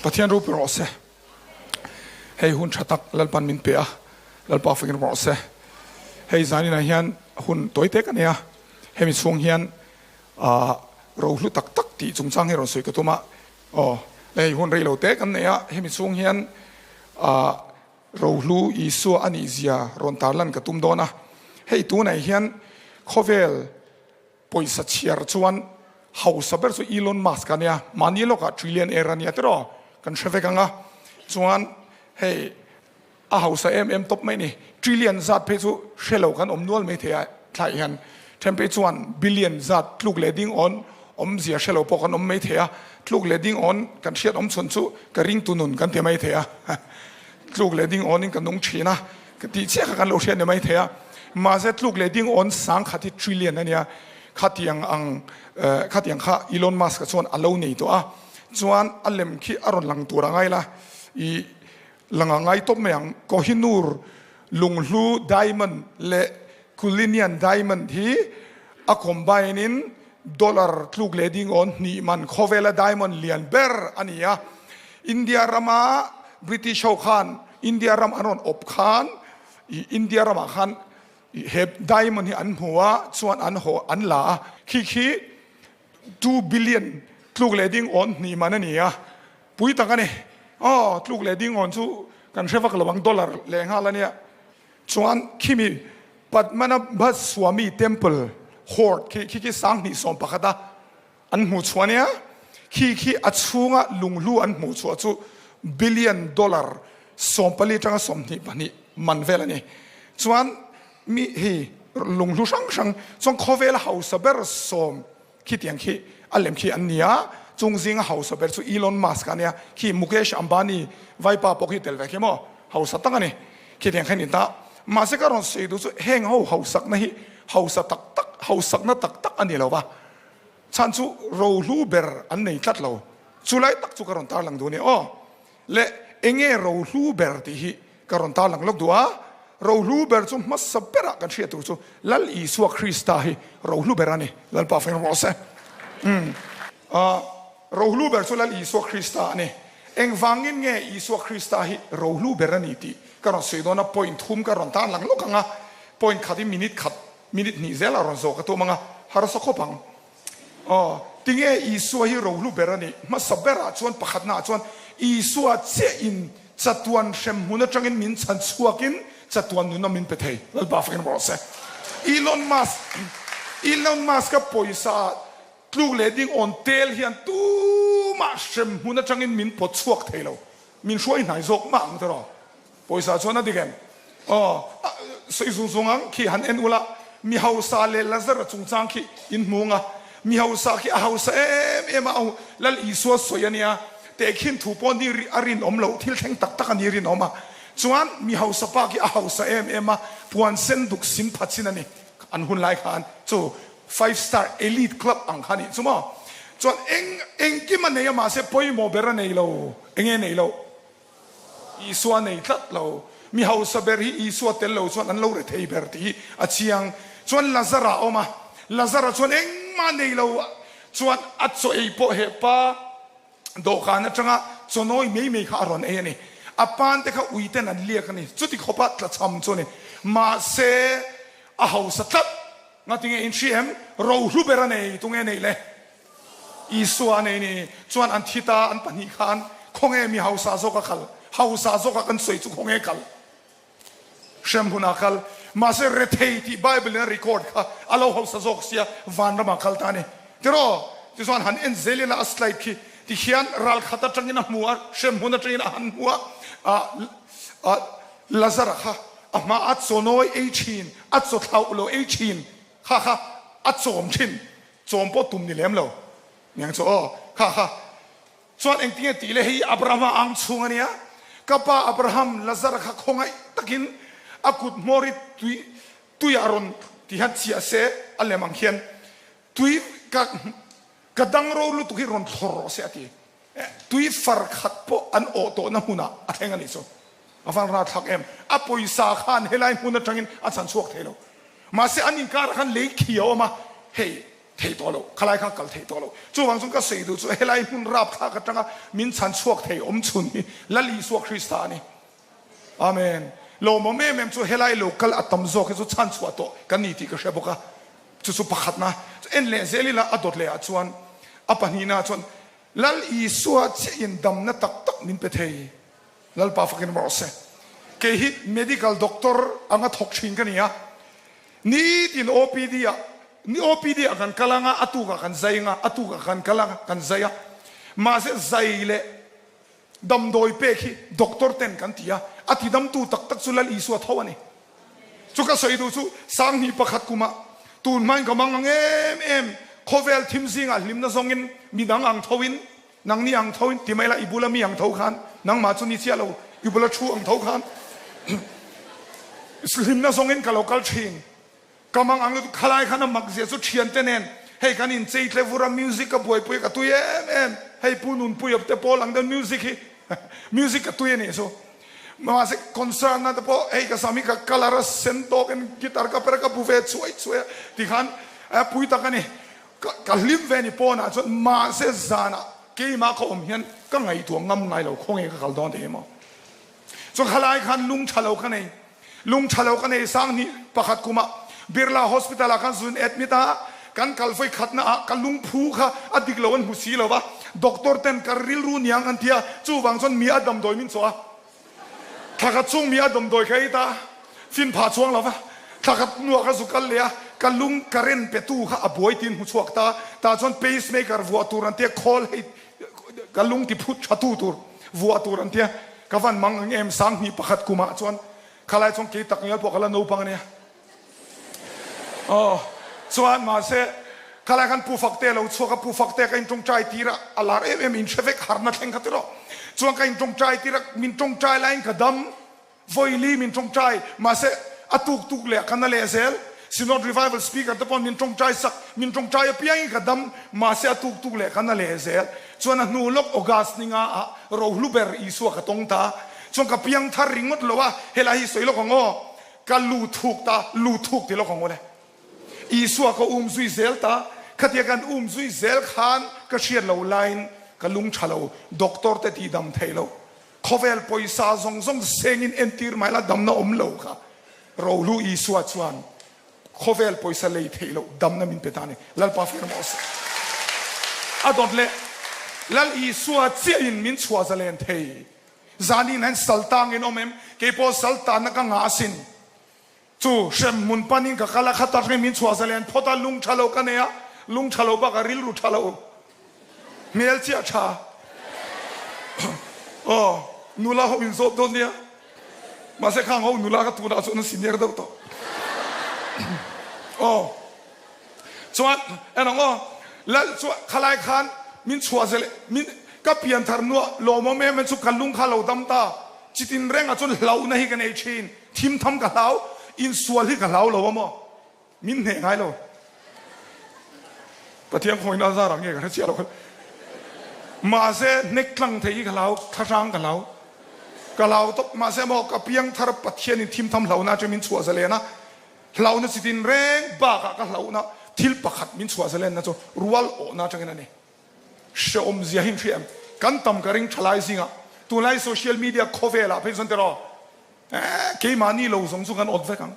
Pathian ropui rawh se. Hei hun tha tak Lalpan min pe a, Lalpa fakin rawh se. Hei zaninah hian hun tawi tek a nei a, hemi chhung hian ah rohlu tak tak tih chungchang hi rawn sawi ka tum a. Aw, hei hun rei lo te kan nei a, hemi chhung hian ah rohlu Isua a nih zia rawn tarlan ka tum dawn a. Hei tunah hian khawvel Pawisa chhiar chuan hausa ber chu Elon Musk a nia, mahni lawkah trillion air a nia tiraw kan hre vek ang a, chuan hei a hausa em em tawp mai ni, trillion zat phei chu hre lo kan awm nual mai thei a thlai hian then phei chuan billion zat tluk leh ding awn awmzia hre lo pawh kan awm mai thei a, tluk leh ding awn kan hriat awm chhun chu ka ringtu nun kan ti mai thei a, tluk leh ding awnin ka nung thin a. Ka tih chiah kha kan lo hriat ni mai thei a, mahse tluk leh ding awn sang khat hi trillion a nia, khatiang ang khatiang kha Elon Musk a chuan a lo nei tawh a, chuan a lem khi a rawn lang tur a ngai la, i lang a ngai tawp mai ang, Kohinoor lunghlu diamond leh Cullinan diamond hi a combine in dollar tluk leh ding awn hnih man khawvela diamond lian ber a ni a, India rama British ho khan India ram an rawn awp khan i India ramah khan he diamond hi an hmu a, chuan an haw an la a, khi khi 2 billion tluk leh ding awn hnih man a ni a, pui tak a ni. Aw tluk leh ding awn chu kan hre vak lo ang dollar leh nghal a nia. Chuan khimi Padmanabhaswamy Temple hoard khi khi khi 2011 a an hmuh chhuah nia, khi khi a chhunga lunghlu an hmuh chhuah chu billion dollar 14 atanga 22 man vel a ni. Chuan mi hei lunghlu hrang hrang chuan khawvela hausa ber sawm khitiang khi a lem khi an ni a, chung zinga hausa ber chu Elon Musk a nia, khi Mukesh Ambani vaipa pawh khi tel ve khi maw hausa tak a ni, khitiang kha ni ta. Mahse ka rawn sawi duh chu heng ho hausakna hi hausa tak tak hausakna tak tak a ni lo va, chhan chu rohlu ber an nei tlat lo, chulai tak chu ka rawn tarlang duh a ni aw. Le enge rohlu ber tih hi ka rawn tarlang lawk duh a, rohlu ber chu hmasa berah kan hriat tur chu Lal Isua Krista hi rohlu ber a ni, Lalpa feng rawh se. Umm rohlu ber chu Lal Isua Krista a ni. Engvangin nge Isua Krista hi rohlu ber a ni tih ka rawn sawi dawn a, point thum ka rawn tarlang lawk ang a, point khat hi minute khat, minute hnih zel a rawn zawh ka tum ang a, harsa khawp ang. Aw, tinge Isua hi rohlu ber a nih? Hmasa berah chuan pakhatnaah chuan Isua chiahin chatuan hremhmun atangin min chhan chhuakin chatuan nuna min pe thei. Lalpa fakin rawh se. Elon Musk, Elon Musk-a pawisa tluk leh ding awn tel hian tumah hremhmun atangin min pawt chhuak thei lo. Min hruai hnai zawk mah ang tiraw? Pawisa chuan a dik em? Aw, sawi zung zung ang khi han en ula, mi hausa leh Lazara chungchang khi in hmu ang a, mi hausa khi a hausa em em a, aw Lal Isua sawi a nia, tehkhin thu pawh ni a rinawm loh, thil thleng tak tak a ni rinawm a, chuan mi hausa pa khi a hausa em em a, puan sen duk sin pha chin a ni, an hun lai khan chu five star elite club ang kha a nih chu maw, chuan eng engkim a nei a mahse pawimawh ber a nei lo, enge nei loh? Isua nei tlat lo. Mi hausa ber hi Isua tel lo chuan an lo re thei ber tih hi a chiang. Chuan Lazara a awm a, Lazara chuan engmah nei lo chuan a chaw ei pawh he pa dawhkan atanga chaw nawi mai mai kha a rawn ei a ni. A pante kha uiten an liak a ni. Chuti khawpa tlachham chu a ni. Mahse a hausa tlat. Ngatinge in hria em? Rohlu ber a nei. Tunge neih le? Isua a nei ni chuan an thi ta, an pahnih khan khawnge mi hausa zawk a kal, hausa zawk a kan sawi chu khawnge kal, hrem hunah kal, mahse rethei tih Bible in a record kha a lo hausa zawk sia vanramah kal ta a ni tiraw? Tichuan han en zel ila a slide khi tikhian ral khat atangin a hmu a, hrem hun atangin a han hmu a, ah Lazara kha a hma a chawnawi ei thin, a chaw thlauh lo ei thin kha kha a chawm thin. Chawm pawh tum ni lem lo niang chu aw. Kha kha chuan engtinge tih le hei Abrahama ang chhung a nia. Ka pa Abraham Lazara kha khawngaih takin a kut hmawr hi tui tuiah rawn ti hian chiah se a lem ang khian tui ka ka dang ro lutuk hi rawn thlawr rawh se a ti. Tui far khat pawh an awh tawhna hmunah a thleng a nih chu. A van rathlak em. A pawisa khan helai hmun atangin a chhan chhuak thei lo. Mahse an inkarah khan lei khi a awm a, hei Thei tawh lo, khalai kha kal thei tawh lo. Chuvang chuan ka sawi duh chu helai hmun rapthlak atanga min chhan chhuak thei awm chhun hi Lal Isua Krista a ni. Amen. Lawmawm em em chu helai lo kal a tam zawk hi chu chhan chhuah tawh kan ni tih ka hre bawk a. Chu chu pakhatna en leh zel ila a dawt leh ah chuan a pahnihna ah chuan Lal Isua chiah in damna tak tak min pe thei. Lalpa fakin rawh se. Kei hi medical doctor anga thawk thin ka ni a. Nitin OPD ah ni OPD ah kan kal anga a tukah kan zai anga a tukah kan kal anga kan zai a. Mahse zai leh damdawi pek hi doctor ten kan ti a, a ti damtu tak tak chu Lal Isua tho a ni. Chu ka sawi duh chu Sanghnih pakhat kumah tun hmain ka mang ang em em khawvel thim zingah hlimna zawngin midang ang thoin Nangni ang tho in ti mai la, i bula mi ang tho khan, nangmah chu ni chiah lo, i bula thu ang tho khan hlimna zawngin ka lo kal thin. Ka mang ang lutuk, khalai khan a mak zia chu thiante nen hei kan inchei tle vur a, music ka buaipui a, ka tui em em, hei Pu Nunpuia te pawl ang deuh music hi music ka tui a nih chu. Mahse concert na te pawh hei ka sam hi ka colour a sen tawkin guitar ka perh a, ka bu ve chhuai chhuai a tikhan pui tak a ni. Ka hlim ve ni pawnah chuan mahse zanah keimah ka awm hian ka ngaihtuah ngam ngai lo khawnge ka kal dawn thei emaw. Chuan khalai khan lung tha lo ka nei, lung tha lo ka nei Sanghnih pakhat kumah Birla Hospital ah khan zun admit a, kan kal vawi khatna ah ka lungphu kha a dik lo an hmu si lo va, doctor ten ka rilru niang an ti a, chuvang chuan mi a damdawi min chawh a. Thla khat chung mi a dawmdawi ka ei ta, fin phah chuang lo va, thla khat hnuah ka zu kal leh a, ka lung current pe tu kha a buai tiin hmu chhuak ta, tah chuan pacemaker vuah tur an tia, khawl hei ka lung ti phut tha tu tur vuah tur an tia, ka van mang ang em 2001 kumah chuan khalai chuan kei tak ngial pawh ka la naupang a nia. Aw, chuan mahse khalai khan Pu Fakte a lo chhuak a, Pu Fakte ka intawngtai tir a, a lar em em inhre vek harna thleng kha tiraw. Chuan ka intawngtai tir a, min tawngtai laiin ka dam, vawili min tawngtai, mahse a tuk tuk leh ka na leh zel. Synod Revival Speaker te pawh min tawngtai sak, min tawngtai apiangin ka dam, mahse a tuk tuk leh ka na leh zel. Chuan a hnu lawk August ni nga ah rohlu ber Isua ka tawng ta. Chuan ka piang thar ringawt lo a, helai hi sawi lawk ang aw. Ka lu thuk ta, lu thuk ti lawk ang ule. Isua ka um zui zel ta, khatia kan um zui zel khan ka hriat lo laiin ka lung tha lo, doctor te tih dam thei lo, khawvel pawisa zawng zawng sengin entir mai la damna awm lo kha rohlu Isua chuan khawvel pawisa lei theih loh damna min pe ta a ni. Lalpa fir mawh se. A dawt leh Lal Isua chiahin min chhuah zalen thei. Zanin hian sal tang in awm em? Kei pawh sal tanna ka ngah asin. Chu hrem hmun panin ka kal a, kha tak hi min chhuah zalen phawt a, lung tha lo ka nei a, lung tha lo bakah rilru tha lo, hmel chiah tha. Aw, nula ho in zawt dawn nia. Mahse khang ho nula ka tunah chuan an senior deuh tawh. Aw. Chuan en ang aw, Lal chuan khalai khan min chhuah zel min ka pian thar nuah lawmawm em em chu ka lung kha lo dam ta, chitin rengah chuan hlauhna hi ka nei thin, thim tham ka hlau, insual hi ka hlau lo a maw, min hneh ngai lo. Pathian khawngin a zar ang nge ka hre chiah lo kha. Mahse hnek tlang thei hi ka hlau, thlahrang ka hlau, ka hlau tawp, mahse maw ka piang thar Pathianin thim tham hlauhna atangin min chhuah zalen a, Hlauhna chi tin reng bakah ka hlauhna thil pakhat min chhuah zalenna chu rual awhna atangin a ni. Hrehawm zia hi in hria em? Kan tam ka ring thalai zingah tunlai social media khawvelah phei chuan tiraw eh keimahni lo zawng chu kan awt vek ang.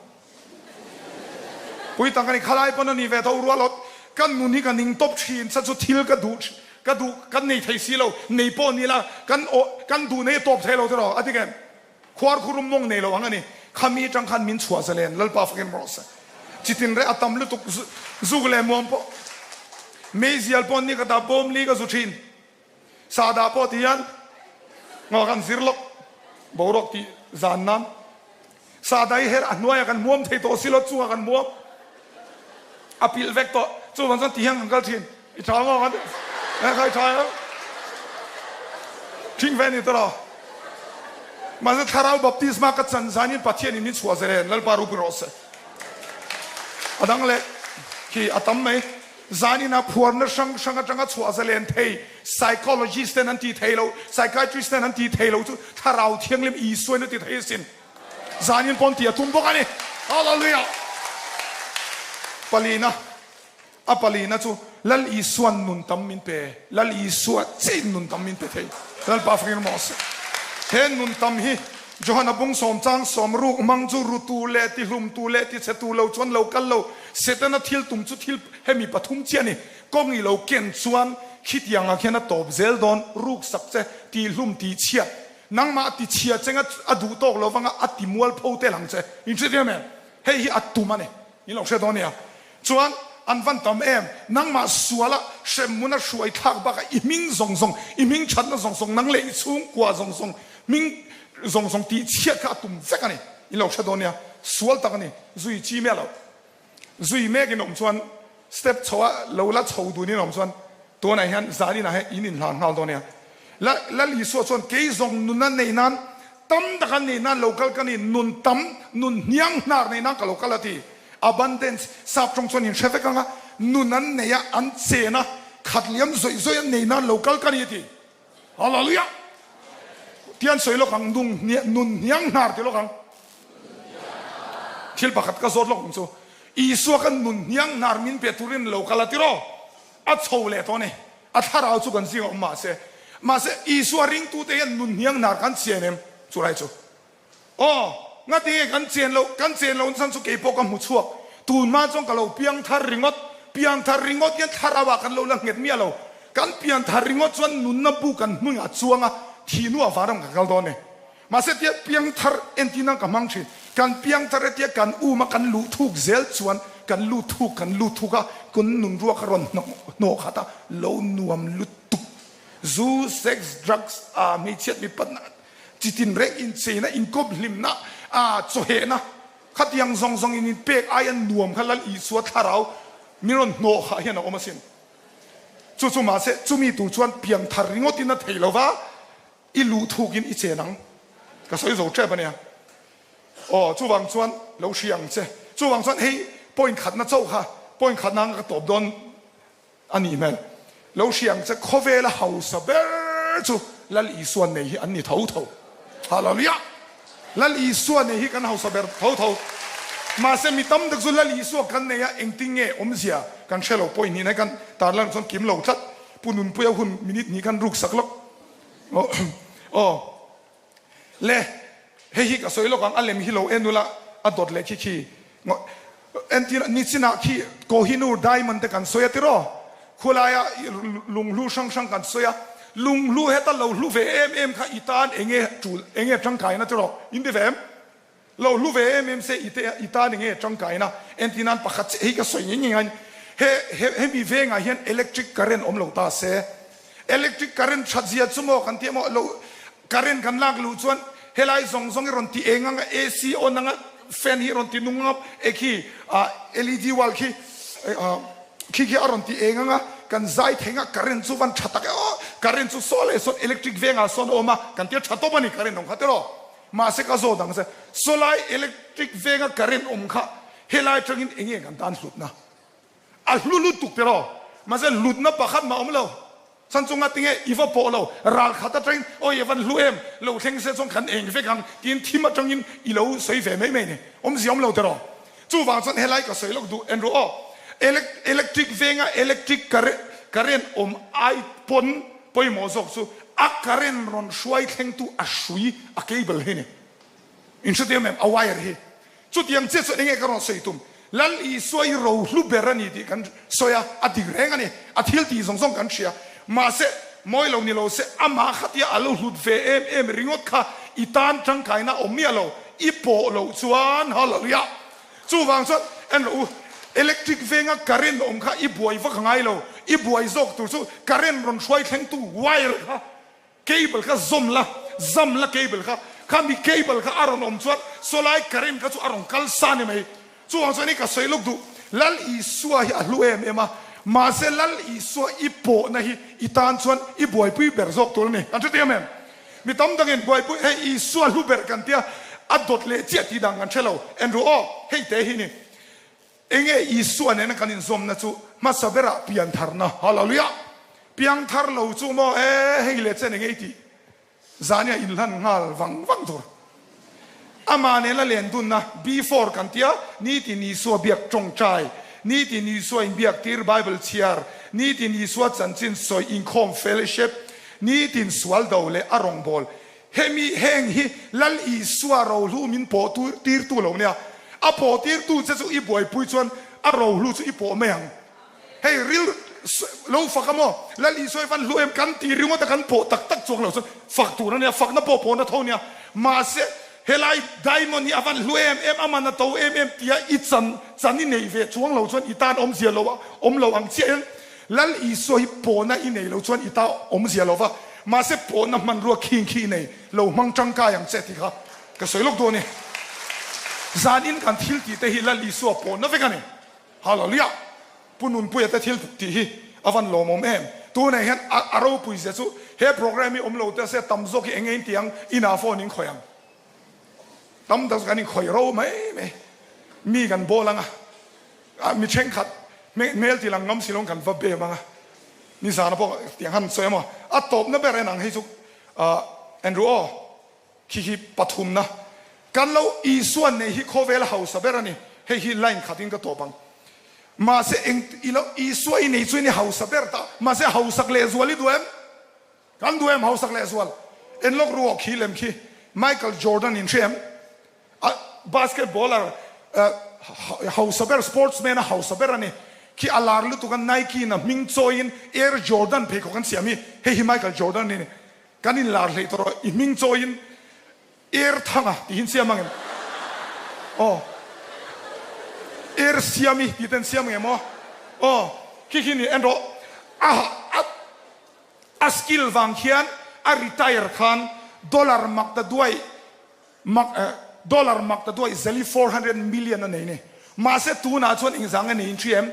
Pui tak a ni, khalai pawn a ni ve tho rual awt kan nun hi ka ning tawp thin sa chu thil ka duh ka duh kan nei thei si lo, nei pawh ni la kan awh kan duh nei a tawp thei lo tiraw a ti kem? Khuar khurum mawng nei lo ang a ni. Khami atang khan min chhuah zalen Lalpa fakin rawh se. Chitin reh a tam lutuk zuk leh muam pawh meizial pawh ni ka ta bawm li ka zu thin. Sahdah pawh ti hian ngaw kan zir lawk boruak tih zan nan. Sahdah hi her a hnuaiah kan muam thei tawh si lo chungah kan muam a pilh vek tawh. Chuvang chuan ti hian kan kal thin. I tha maw kan eh kha i tha em? Thing ve ni tawh. Mahse thlarau baptisma ka chan zanin Pathian in min chhuah zel en Lalpa ropui rawh se. A dang leh khi a tam mai. Zanin a phuarna hrang hrang atanga chhuah zalen thei psychologist ten an ti thei lo, psychiatrist ten an ti thei lo chu thlarau thianghlim Isua in a ti thei asin. Zanin pawn tih a tum bawk a ni. Hallelujah. Palina. A palina chu Lal Isua'n nun tam min pe, Lal Isua chiin nun tam min pe thei. Lalpa fakin rawh se. He nun tam hi Johana bung sawmchang sawmruk hmang chu rutu leh tihlumtu leh tichhetu lo chuan lo kal lo. Setana thil tum chu thil hemi pathum chiah a ni. Kawng i lo ken chuan khitiangah khian a tawp zel dawn, ruksak che, tihlum, tihchhiat. Nangmah tichhia chenga a duh tawk lo vanga a ti mualpho tel ang che. Inhrethiam em? Hei hi a tum a ni. In lo hre dawn nia. Chuan an van tam em? Nangmah suala hremhmuna hruai thlak bakah i hming zawng zawng, i hming thatna zawng zawng, nang leh i chhungkua zawng zawng hming zawng zawng tih chhiat kha a tum vek a ni. In lo hre dawn nia. Sual tak a ni. Zui chi miah lo. Zui mek in awm chuan step chho a lo la chho dun in awm chuan tunah hian zanin ah hian in inhlan nghal dawn nia. La Lal Isua chuan kei zawng nuna nei nan tam taka nei nan lo kal ka ni, nun tam, nun hniang hnar nei nan ka lo kal a ti. Abundance, sap tawng chuan in hre vek ang a, nun an nei a, an chen a, khat liam zawih zawih an nei nan lo kal ka ni a ti. Hallelujah! Tian sawi lawk ang, nung nun hniang hnar ti lawk ang. Thil pakhat ka zawt lawk ang chu, Isua kan nun hniang hnar min pe turin lo kal a ti raw? A chho leh tawh a ni. A thlarau chu kan zingah awm mahse, mahse Isua ringtute hian nun hniang hnar kan chen em? Chulai chu. Aw, ngati nge kan chen loh? Kan chen loh chan chu keipawh ka hmu chhuak. Tun hma chuan ka lo piang thar ringawt. Piang thar ringawt hian thlarau ah kan lo la nghet miah lo. Kan pian thar ringawt chuan nunna bu kan hming ah chuang a, thih hnuah vanram kan kal dawn e. Mahse tia piang thar entir nan ka hmang thin. Kan piang thar e tia kan um a kan luh thuk zel chuan kan lut thuk kan lut thuk a, kun nun ruak a rawn hnawh khat a, lo nuam lutuk. Zu, sex, drugs, ah hmeichhiat mipatna Chitin reng incheina, inkawp hlimna, chawhehna khatiang zawng zawng in inpek aia nuam kha Lal Isua thlarau min rawn hnawh khah hian a awm asin. Chu chu mahse chumi tur chuan piangthar ringawtin a thei lova, i luh thukin i chen ang. Ka sawi zo tep ania. Aw, chuvang chuan lo hria ang che. Chuvang chuan hei point khatna chauh kha point khatna anga ka tawp dawn. A nih hmel. Lo hria ang che, khawvela hausa ber chu Lal Isua nei hi an ni tho tho. Hallelujah! Lal Isua nei hi kan hausa ber tho tho. Mahse mi tam tak chu Lal Isua kan nei a, engtin nge awmzia kan hre lo pawhin hnihna kan tarlan chuan kim lo tlat. Pu Nunpuia hun minute hnih khan ruk sak lawk. Aw. Le, hei hi ka sawi lawk ang, a lem hi lo en ula, a dawt leh khi khi entir nichinah khi Kohinoor diamond te kan sawi a tiraw? Khulaia lunghlu hrang hrang kan sawi a, lunghlu heta lo hlu ve em em kha i tan enge tul enge tangkaina tiraw? In ti ve em? Lo hlu ve em em se i te i tan enge tangkaina? Entir nan pakhat chiah hi ka sawi ngei ngei ang, he he hemi vengah hian electric current awm lo ta se, Electric current that zia chu maw kan tih emaw lo current kan lak luh chuan helai zawng zawng hi rawn ti eng ang a AC on ang a fan hi rawn ti nung ang a e khi ah LED wall khi ah khi khi a rawn ti eng ang a kan zai thei ang a current chu van tha tak e aw current chu saw leh sawn electric vengah sawn a awm a kan tia tha tawp a ni current awm kha tiraw mahse ka zawt ang che sawlai electric venga current awm kha helai tangin eng nge kan tan hlutna A hlu lutuk tiraw? Mahse hlutna pakhat mah awm lo. Chhan chu ngatinge i va pawh lo, ral khat atangin awi a van hlu em, lo thleng se chuan kan eng vek ang tiin thim atangin i lo sawi ve mai mai ni. Awmzia awm lo tiraw? Chuvang chuan helai ka sawi lawk duh en ru aw. Electric venga electric current awm ai pawn pawimawh zawk chu a current rawn hruai thlengtu a hrui a cable hi ni. In hrethiam em? A wire hi. Chutiang chiah chuan enge ka rawn sawi tum? Lal Isua hi rohlu ber a ni tih kan sawi a, a dik reng a ni. A thil tih zawng zawng kan hria. Mahse, mawi lo ni lo se, amah khatia a lo hlut ve em em ringawt kha i tan tangkaina a awm miah lo, i pawh loh chuan Hallelujah! Chuvang chuan en rawh u, electric venga current awm kha i buai vak a ngai lo, i buai zawk tur chu current rawn hruai thlengtu wire kha Cable kha zawm la, zam la cable kha, khami cable kha a rawn awm chuan sawlai current kha chu a rawn kal sa ni mai. Chuvang chuan i ka sawi lawk duh, Lal Isua hi a hlu em em a, mahse Lal Isua i pawhna hi i tan chuan i buaipui ber zawk tur a ni. Kan hre em em? Mi tam dangin buaipui, hei Isua hlu ber kan tia, a dawt leh chiah tih dan kan hre lo. En ru aw, hei te hi ni. Enge Isua nena kan inzawmna chu hmasa berah piantharna? Hallelujah! Piangthar lo chu maw e hei leh chen enge i tih? Zania inhlan nghal vang vang tur. Amah nena len dunna, before kan tia, nitin Isua biak tawngtai. Nitin Isua inbiak tir Bible chhiar, nitin Isua chanchin sawi inkhawm fellowship, nitin sual do leh a rawngbâwl. Hemi heng hi Lal Isua rohlu min pawh tirtu lo nia. A pawh tirtu che chu i buaipui chuan a rohlu chu i pawh mai ang. Hei ril lo fak a maw? Lal Isua hi van hlu em? Kan tih ringawt a kan pawh tak tak chuang lo chuan fak tur a nia, fakna pawh pawhna tho nia. Mahse helai diamond hi a van hlu em em, a man a to em em tia i chan chan i nei ve chuang lo chuan i tan awmzia lo a awm lo ang chiah hian Lal Isua hi pawhna i nei lo chuan i ta awmzia lo va, mahse pawhna hmanrua khing khi i nei lo hmang tangkai ang che tih kha ka sawi lawk dawn e. Zanin kan thil tih te hi Lal Isua pawhna vek a ni. Hallelujah! Pu Nunpuia te thil tih hi a van lawmawm em? Tunah hian a ropui zia chu he program hi awm lo te se tam zawk hi eng eng ti ang inah phone in khawih ang. Tam tak chu kan inkhawih ro mai mai. Mi kan bawl ang a, mi thenkhat hmel ti lang ngam si lo kan va bem ang a. Nizana pawh tiang han sawi emaw a tawpna ber en ang hei chu Andrew aw. Khi hi pathumna kan lo Isua nei hi khawvel hausa ber a ni. Hei hi line khatin ka tawp ang. Mahse eng i lo Isua i nei chu i ni hausa ber ta. Mahse hausak lehzual i duh em? Kan duh em hausak lehzual? En lawk ru aw khi lem khi Michael Jordan in hria em? A basketballer hausa ber sportsman a hausa ber a ni. Khi a lar lutuk a Nike in a hming chawiin Air Jordan pheikhawk an siam hi hei hi Michael Jordan a ni. Kan inlar hleih tawh rawh, i hming chawiin Er Thanga tihin siam ang em? Aw, Er Siami tih ten siam ang em aw? Aw, khi khi ni en rawh, a a a skill vang khian a retire khan dollar mak ta duai mak dollar mak ta duai zali 400 million a nei ni. Mahse tunah chuan engzang a nei in hria em?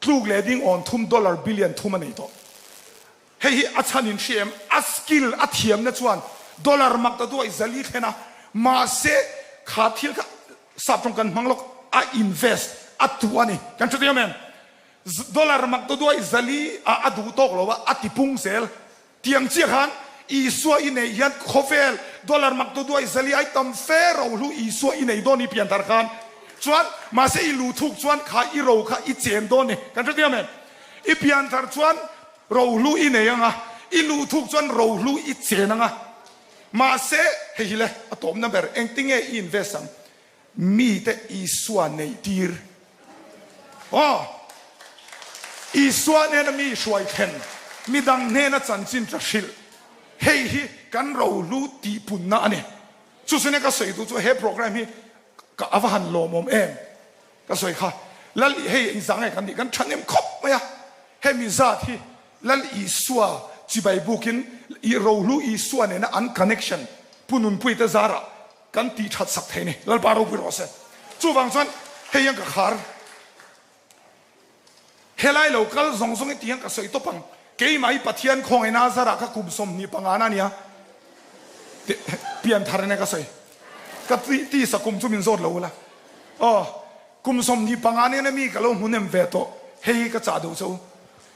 Tluk leh ding awn thum dollar billion thum a nei tawh. Hei hi a chhan in hria em? A skill, a thiamna chuan dollar mak ta duai zali thlen a, mahse kha thil kha sap tawng kan hmang lawk, a invest, a tuh a ni. Kan hre thiam em? Dollar mak ta duai zali ah a duh tawk lo a, a ti pung zel. Tiang chiah khan Isua i neih hian khawvel dollar mak tu duai zali ai tam fe ro hlu Isua i nei dawn i pian thar khan chuan mahse i lu thuk chuan kha i ro kha i chen dawn ni kan hre thiam em? I pian thar chuan ro hlu i nei anga i lu thuk chuan ro hlu i chen anga mahse hei hi le a tawpna ber engtinge i invest ang Mite Isua neih tir. Aw, Isua hnena mi hruai thlen, midang hnena chanchin tla hrilh, hei hi kan rohlu tihpunna a ni. Chu chu nia ka sawi duh chu he program hi ka a va han lawmawm em ka sawi kha. Lal hei engzah nge kan nih kan thahnem khawp mai a, hemi zat hi Lal Isua chibai bukin i rohlu Isua nena an connection Pu Nunpuite zarah Kan tih that sak thei ni. Lalpa ropui rawh se. Chuvang chuan hei hian ka khar. Helai lo kal zawng zawng i tih hian ka sawi tawp ang. Keimah hi Pathian khawngaih Nazarah ka kum 25 na nia. Pian thar ania ka sawi. Ka tisa kum chu min zawt lo ula. Aw, kum 25 nia na mi ka lo hmu nem ve tawh. Hei hi ka chah duh che u.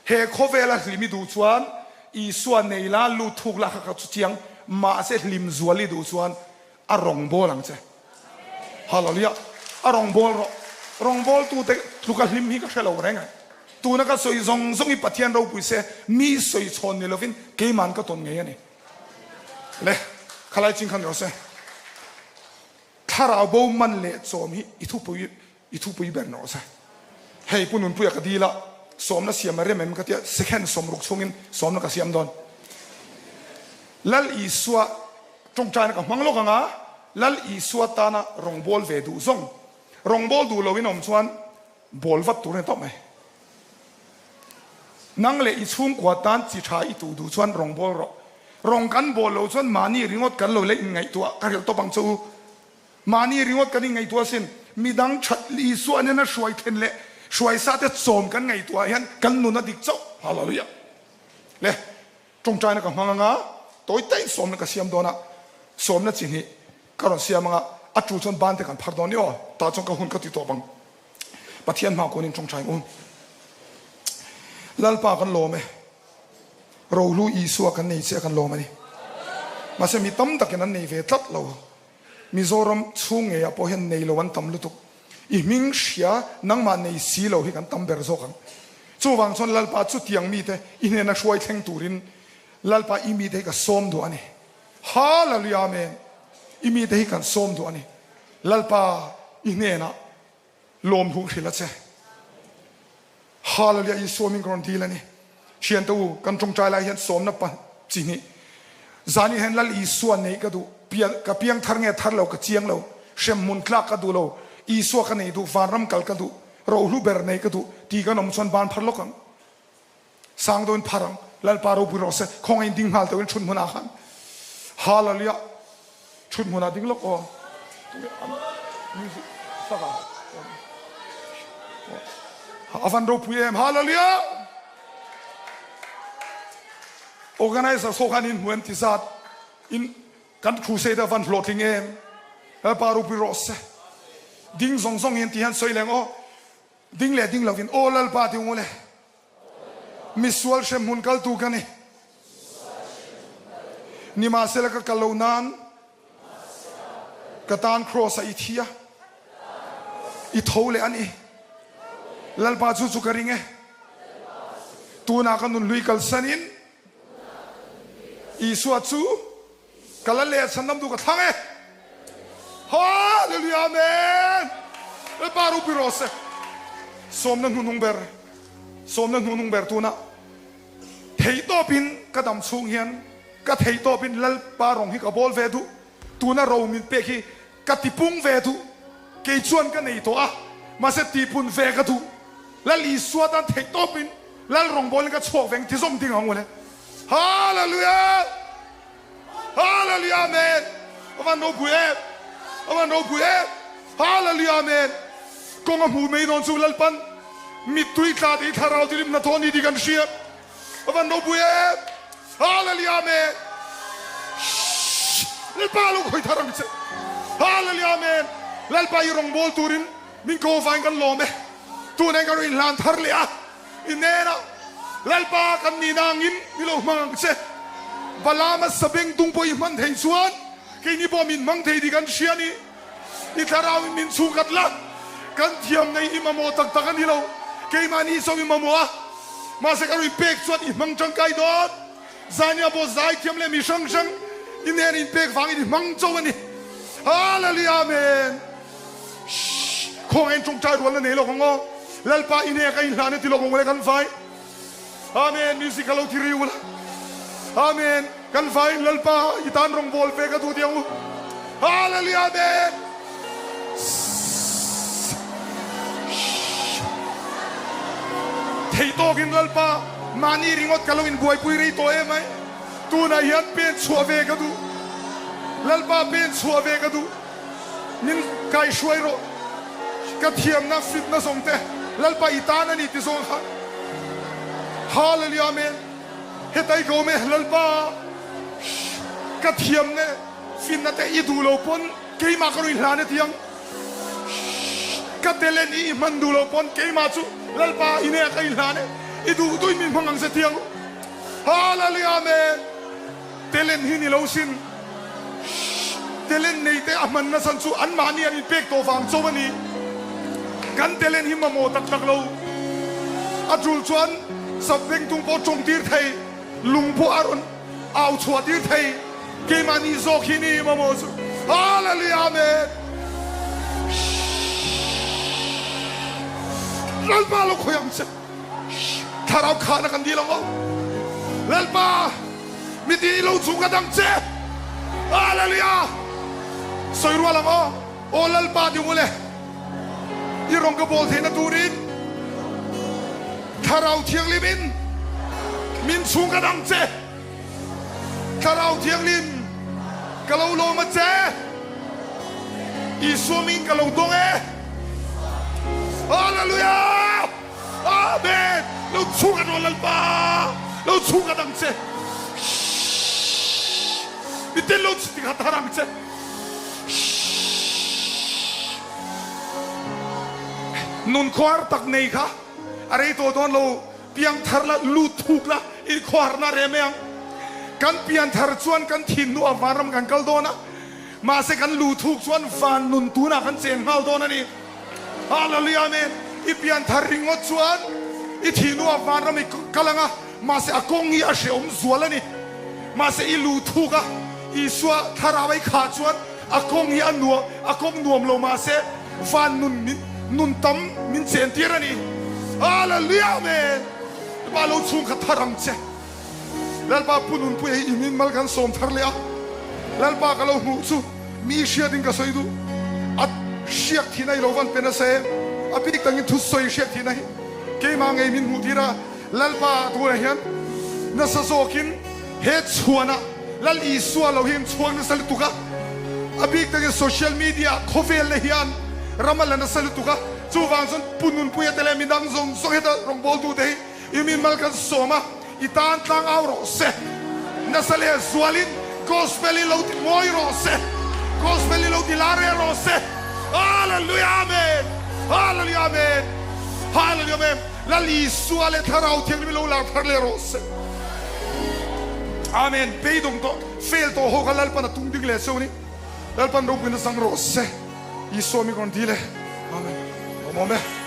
He khawvela hlim i duh chuan Isua nei la, lut thuk la kha ka chu chiang, mahse hlim zual i duh chuan a rawngbâwl ang che. Hallelujah! A rawngbâwl rawh. Rawngbâwltute tluka hlim hi ka hre lo reng e. Tuna ka sawi zawng zawng hi Pathian ropui se, mi sawi chhawn ni lovin keima'n ka tawn ngei a ni. Le, khalai ching khan rawh se. Thlarau bo man leh chawm hi i thupui I thupui ber nawh se. Hei Pu Nunpuia ka dil a, sawmna siam a rem em ka tia, second 60 chhungin sawmna ka siam dawn. Lal Isua tawngtaina ka hmang lawk ang a, Lal Isua tana rawngbâwl ve duh zawng, rawngbâwl duh loin awm chuan bâwl vat tur a ni tawp mai. Nang leh i chhungkua tan chi tha i tuh duh chuan rawngbâwl rawh. Rawng kan bâwl lo chuan mahni ringawt kan lo la inngaihtuah ka hrilh tawp ang che u. Mahni ringawt kan inngaihtuah asin, midang that Isua nena hruai thlen leh hruai sa te chawm kan ngaihtuah hian kan nun a dik chauh. Hallelujah! Le, tawngtaina ka hmang anga, tawi tahin sawmna ka siam dawn a, sawmna chi hnih ka rawn siam anga, a tul chuan ban te kan phar dawn ni aw, tah chuan ka hun ka ti tawp ang. Pathian hma kunin tawngtai ang u. Lalpa kan lawm e. Rohlu Isua kan nei chiah kan lawm a ni. Mahse mi tam takin an nei ve tlat lo. Mizoram chhung ngeiah pawh hian nei lo an tam lutuk. I hming hria nangmah nei si lo hi kan tam ber zawk ang. Chuvang chuan Lalpa chutiang mite i hnena hruai thleng turin Lalpa i mite hi ka sawm duh a ni. Hallelujah Amen. I mite hi kan sawm duh a ni. Lalpa i hnenah lawm huh hrilh a che. Hallelujah Isua min ka rawn dil a ni. Thiante u, kan tawngtai lai hian sawmna pa chi hnih zani hian Lal Isua neih ka duh. Pian ka piang thar nge thar lo ka chiang lo. Hrem hmun tlak ka duh lo. Isua ka nei duh, vanram kal ka duh, rohlu ber nei ka duh ti kan awm chuan ban phar lawk ang. Sang deuhin phar ang. Lalpa ropui rawh se. Khawngaih in ding nghal deuhin thut hmunah khan. Hallelujah. Thut hmunah ding lawk aw. Music sak a. A van ropui em. Hallelujah. Organizer so khan in hmu em ti zat in kan crusade a van hlawhtling em. Lalpa ropui rawh se. Ding zawng zawng hian ti hian sawi leng aw. Ding leh ding lovin, Aw Lalpa ti ungule, misual hremhmun kaltu ka ni. Nimahsela ka kal lo nan ka tan Kraws ah i thi a, i tho leh a ni. Lalpa chu chu ka ring e. Tunah ka nunhlui kalsanin Isua chu Ka la leh chhan lam duh ka thlang e. Hallelujah Amen. Lalpa ropui rawh se. Sawmna hnuhnung ber sawmna hnuhnung ber tuna theihtawpin ka dam chhung hian ka theihtawpin Lalpa rawng hi ka bawl ve duh. Tuna ro min pek hi ka tipung ve duh. Kei chuan ka nei tawh a, mahse tihpun ve ka duh. Lal Isua tan theihtawpin Lal rawngbawlin ka chhuak veng ti zawm ding ang u le. Hallelujah! Hallelujah Amen! A van ropui em! A van ropui em! Hallelujah Amen! Kawng a hmuh mai dawn chu Lalpan mittui tla tih thlarau tilim hnathawh ni tih kan hria. A van ropui em! Hallelujah Amen! Lalpa lo khawi thar ang che. Hallelujah Amen! Lalpa i rawngbâwl turin min ko vain kan lawm e. Tunah hian kan rawn inhlan thar leh a. I hnenah, Lalpa kan nihna angin i lo hmang ang che. Balaama sabeng tung pawh i hman thei chuan keini pawh min hmang thei tih kan hria a ni. I thlarauin min chhungkhat la, kan thiam nei i mamawh tak tak a ni lo. Keimahni saw i mamawh a, mahse ka rawn pek chuan i hmang tangkai dawn. Zania pawh zaithiam leh mi hrang hrang i hnena inpek vangin i hmang cho a ni. Hallelujah Amen. Shh! Khawngaih in tawngtai rual na nei lawk ang aw. Lalpa i nek a in hlan a ti lawk ang ule kan vai. Amen music ka lo ti ri ula. Amen kan vai in Lalpa i tan rawngbawl ve ka duh ti ang u. Hallelujah Amen. Shh! Theih tawk in Lalpa mahni ringawt ka lo in buaipui rei tawh em ai. Tunah hian pen chhuah ve ka duh. Lalpa pen chhuah ve ka duh. Min kaihruai rawh, ka thiamna fitna zawng te Lalpa i tan a ni ti zawng kha. Hallelujah Amen. Hetai ka awm e Lalpa, ka thiamna fitna te i duh lo pawn keimah ka rawn i hlan e tiang. Ka talent i i hman duh lo pawn keimah chu Lalpa i hnenah ka inhlan e, i duh duhin min hmang ang che tiang. Hallelujah Amen. Talent hi ni lo sin. Talent nei te a hman nachhan chu anmahni an inpek tawh vang chauh a ni. Kan talent hi mamawh tak tak lo. A tul chuan sapbengtung pawh tawng tir thei, lung pawh a rawn au chhuah tir thei. Keimahni zawk hi ni mamawh chu. Hallelujah Amen. Lalpa lo khawi ang che. Thlarau khahna kan dil ang aw. Lalpa. Miti i lo chung ka dang che. Hallelujah! Sawi rual ang aw. Aw Lalpa ti ule. I rawng ka bawl theihna turin Thlarau Thianghlim in min chung ka dang che. Thlarau Thianghlim ka lo lawm a che. Isua min ka lo dawng e. Hallelujah! Amen! Lo chhung an rawn Lalpa, lo chhung an ang che. Mi tel lo chi tikha thar ang che. Nun khuar tak nei kha a rei tawh dawn lo piang thar la lut thuk la in khuar na rem ang. Kan pian thar chuan kan thin hnu ah vanram kan kal dawn a, mahse kan lu thuk chuan van nun tunah kan cheng nghal dawn a ni. Hallelujah Amen. I pian thar ringawt chuan i thih hnuah vanram i kal ang a, mahse a kawng hi a hrehawm zual a ni. Mahse i lu thuk a, Isua thlarau a i khah chuan a kawng hi a nuam, a kawng nuam lo mahse van nun min nun tam min chen tir a ni. Hallelujah Amen. Pa lo chhung kha thar ang che. Lalpa Pu Nunpuia hi i min mal kan sawm thar leh a, Lalpa ka lo hmuh chu mi hriatin ka sawi duh. A hriak thihna i lo van pe nasa em? A bik tangin thusawi hriak thihna hi keimah ngei min hmuh tir a, Lalpa tunah hian nasa zawkin he chhuanah Lal Isua lo hi an chhuak nasa lutuk a, a bik takin social media ah khawvelna hian ram a la nasa lutuk a, chuvang chuan Pu Nunpuia te leh midang zawng zawng heta rawngbawltute hi I min mal kan sawm a, i tan tlang au rawh se. Nasa leh zualin Gospel i lo ti mawi rawh se. Gospel i lo ti lar rel rawh se. Hallelujah Amen! Hallelujah Amen! Hallelujah Amen! Lal Isua leh Thlarau Thianghlim i lo lar thar leh rawh se. Amen! Beidawng tawh, fail tawh ho kha Lalpan a tung ding leh cheu a ni. Lalpan ropuina chang rawh se. Isua mi rawn dil e. Amen. Lawmawm e.